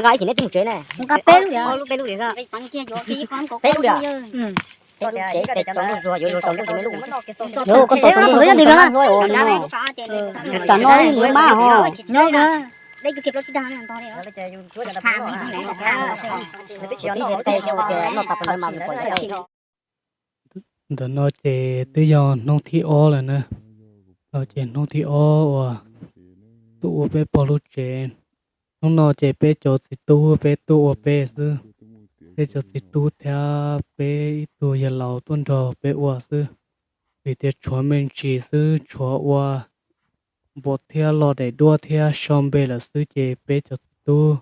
nqa ib chim neb twb mus tsev ne. Nqa peb lub, peb lub diam. Peb lub diam. Tau lub tsev ces tau lub zuag, yuav zuag tau lub ces me lub. Yuav koj tau tau lub zuag no. Tam no yuav mab ho. Tib se teg noj tas pem ntawd mas pom. Ntawm no ces twb yog hnub thib ob lawm na. No ces hnub thib ob uas tuaj ua peb pog lub tsev. Hnub no ces peb cov txiv tub peb tuaj ua peb xwb. Peb cov txiv tub thiab peb ib tug yawg laus tuaj nrog peb ua xwb. Vim tias tshuav me ntsis xwb, tshuav ua npua thiab lo daim duab thiab so npe lawm xwb ces peb cov txiv tub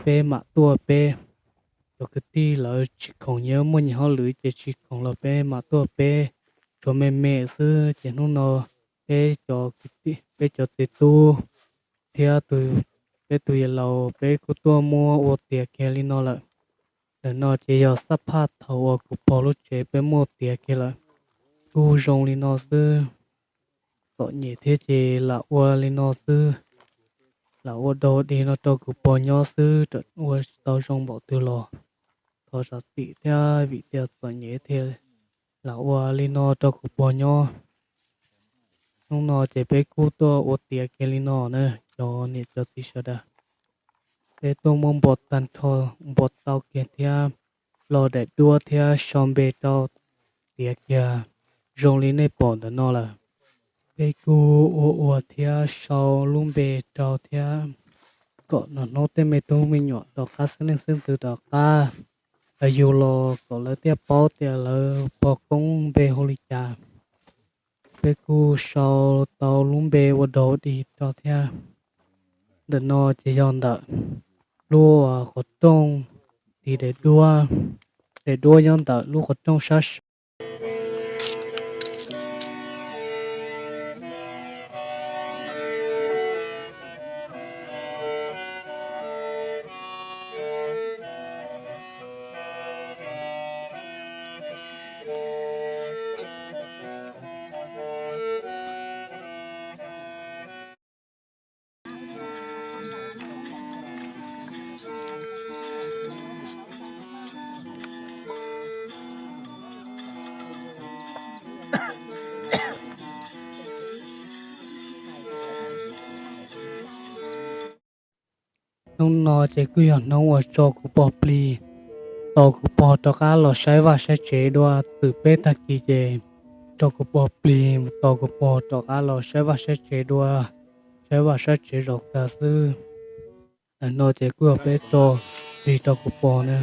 peb mam tuaj. Peb cov kwv tij lawv tsis khoom, nyias muaj nyias hauj lwm ces tsis khoom los peb mam tuaj. Peb tshuav me me xwb ces hnub no peb cov kwv tij, peb cov txiv tub thiab peb tus yawg laus peb kuj tuaj muab ua tiav kiag li no lawm. Ntawm no ces yog xab phaj thaum uas kuv pog lub tsev peb muab ua tiav kiag lawm. Kuj zoo li no xwb. Txom nyem thiab ces lam ua li no xwb. Lam ua dog dig no rau kuv pog nyob xwb, ua tsis tau zoo npaum twg los thov zam txim thiab, vim tias txom nyem thiab lam ua li no rau kuv pog nyob. Hnub no ces peb kuj tuaj ua tiav kiag li no na, cov niam cov txiv sawv daws. Peb tuaj muab npua tag nrho, npua tau kiag thiab lo daim duab thiab so npe rau tiav kiag zoo li nej pom ntawm no lawm. Peb kuj ua ua thiab sau lub npe rau thiab kom hnub no tej me tub me nyuam tom qab xeeb leej xeeb ntxwv tom qab yug los kom lawv thiaj paub tias lawv pog koob npe hu li cas. Peb kuj sau tau lub npe ua dog dig rau thiab. Ntawm no ces yog ntawm lub qhov rooj tiv daim duab, daim duab nyob ntawm lub qhov rooj sab saud. Hnub no ces kuj yog hnub uas tso kuv pog plig, tos kuv pog rov qab los saib vaj saib tsev dua. Twm peb tag kis ces tso kuv pog plig mus tos kuv pog rov qab los saib vaj saib tsev dua, saib vaj saib tsev zaum kawg xwb. Ntawm no ces kuj yog peb tso plig rau kuv pog na.